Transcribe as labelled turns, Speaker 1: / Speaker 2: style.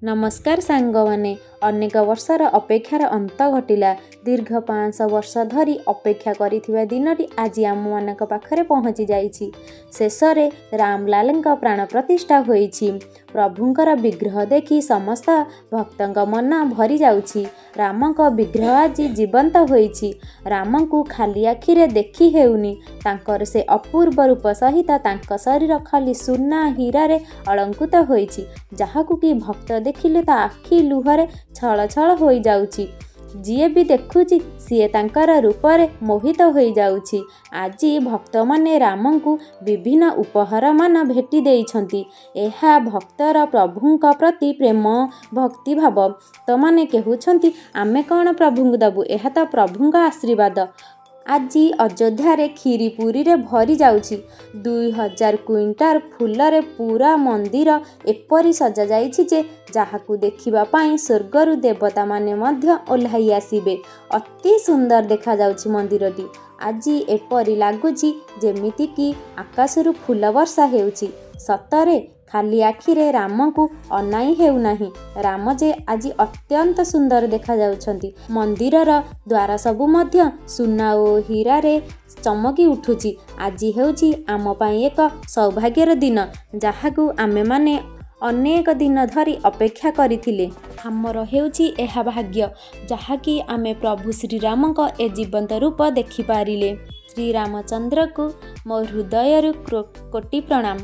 Speaker 1: ନମସ୍କାର ସାଙ୍ଗମାନେ, ଅନେକ ବର୍ଷର ଅପେକ୍ଷାର ଅନ୍ତ ଘଟିଲା। ଦୀର୍ଘ 500 ବର୍ଷ ଧରି ଅପେକ୍ଷା କରିଥିବା ଦିନଟି ଆଜି ଆମମାନଙ୍କ ପାଖରେ ପହଞ୍ଚି ଯାଇଛି। ଶେଷରେ ରାମଲାଲଙ୍କ ପ୍ରାଣ ପ୍ରତିଷ୍ଠା ହୋଇଛି। ପ୍ରଭୁଙ୍କର ବିଗ୍ରହ ଦେଖି ସମସ୍ତ ଭକ୍ତଙ୍କ ମନ ଭରି ଯାଉଛି। ରାମଙ୍କ ବିଗ୍ରହ ଆଜି ଜୀବନ୍ତ ହୋଇଛି। ରାମଙ୍କୁ ଖାଲି ଆଖିରେ ଦେଖି ହେଉନି। ତାଙ୍କର ସେ ଅପୂର୍ବ ରୂପ ସହିତ ତାଙ୍କ ଶରୀର ଖାଲି ସୁନା ହୀରାରେ ଅଳଙ୍କୃତ ହୋଇଛି, ଯାହାକୁ କି ଭକ୍ତ ଦେଖିଲେ ତା ଆଖି ଲୁହରେ ଛଳଛଳ ହୋଇଯାଉଛି। ଯିଏ ବି ଦେଖୁଛି, ସିଏ ତାଙ୍କର ରୂପରେ ମୋହିତ ହୋଇଯାଉଛି। ଆଜି ଭକ୍ତମାନେ ରାମଙ୍କୁ ବିଭିନ୍ନ ଉପହାରମାନ ଭେଟି ଦେଇଛନ୍ତି। ଏହା ଭକ୍ତର ପ୍ରଭୁଙ୍କ ପ୍ରତି ପ୍ରେମ ଭକ୍ତିଭାବ। ଭକ୍ତମାନେ କହୁଛନ୍ତି, ଆମେ କ'ଣ ପ୍ରଭୁଙ୍କୁ ଦେବୁ, ଏହା ତ ପ୍ରଭୁଙ୍କ ଆଶୀର୍ବାଦ। ଆଜି ଅଯୋଧ୍ୟାରେ କ୍ଷୀରି ପୁରୀରେ ଭରି ଯାଉଛି। 2000 କୁଇଣ୍ଟାଲ ଫୁଲରେ ପୂରା ମନ୍ଦିର ଏପରି ସଜାଯାଇଛି ଯେ, ଯାହାକୁ ଦେଖିବା ପାଇଁ ସ୍ୱର୍ଗରୁ ଦେବତାମାନେ ମଧ୍ୟ ଓହ୍ଲାଇ ଆସିବେ। ଅତି ସୁନ୍ଦର ଦେଖାଯାଉଛି ମନ୍ଦିରଟି। ଆଜି ଏପରି ଲାଗୁଛି, ଯେମିତିକି ଆକାଶରୁ ଫୁଲ ବର୍ଷା ହେଉଛି। ସତରେ ଖାଲି ଆଖିରେ ରାମଙ୍କୁ ଅନାଇ ହେଉନାହିଁ। ରାମ ଯେ ଆଜି ଅତ୍ୟନ୍ତ ସୁନ୍ଦର ଦେଖାଯାଉଛନ୍ତି। ମନ୍ଦିରର ଦ୍ୱାର ସବୁ ମଧ୍ୟ ସୁନା ଓ ହୀରାରେ ଚମକି ଉଠୁଛି। ଆଜି ହେଉଛି ଆମ ପାଇଁ ଏକ ସୌଭାଗ୍ୟର ଦିନ, ଯାହାକୁ ଆମେମାନେ ଅନେକ ଦିନ ଧରି ଅପେକ୍ଷା କରିଥିଲେ। ଆମର ହେଉଛି ଏହା ଭାଗ୍ୟ, ଯାହାକି ଆମେ ପ୍ରଭୁ ଶ୍ରୀରାମଙ୍କ ଏ ଜୀବନ୍ତ ରୂପ ଦେଖିପାରିଲେ। ଶ୍ରୀରାମଚନ୍ଦ୍ରଙ୍କୁ ମୋ ହୃଦୟରୁ କୋଟି ପ୍ରଣାମ।